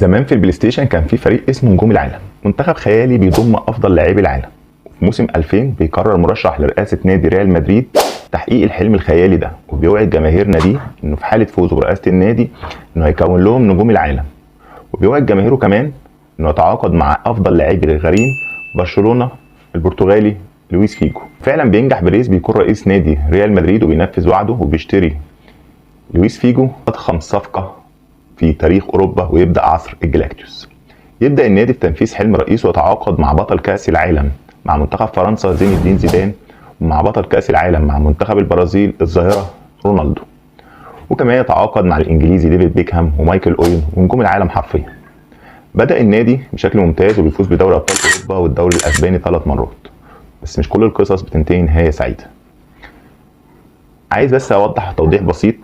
زمان في البلاي ستيشن كان في فريق اسمه نجوم العالم، منتخب خيالي بيضم افضل لاعبي العالم. وفي موسم 2000 بيقرر مرشح لرئاسة نادي ريال مدريد تحقيق الحلم الخيالي ده، وبيوعد جماهير ناديه انه في حاله فوزه برئاسة النادي انه هيكون لهم نجوم العالم، وبيوعد جماهيره كمان انه يتعاقد مع افضل لاعبي الغريم برشلونة البرتغالي لويس فيجو. فعلا بينجح بيريز، بيكون رئيس نادي ريال مدريد وبينفذ وعده وبيشتري لويس فيجو، اضخم صفقة في تاريخ اوروبا، ويبدا عصر الجلاكتيوس. يبدا النادي في تنفيذ حلم رئيسه ويتعاقد مع بطل كاس العالم مع منتخب فرنسا زين الدين زيدان، ومع بطل كاس العالم مع منتخب البرازيل الظاهرة رونالدو، وكمان يتعاقد مع الانجليزي ديفيد بيكهام ومايكل اوين ونجوم العالم حرفيا. بدا النادي بشكل ممتاز وبيفوز بدوري ابطال اوروبا والدوري الاسباني 3 مرات. بس مش كل القصص بتنتهي نهاية سعيدة. عايز بس اوضح توضيح بسيط.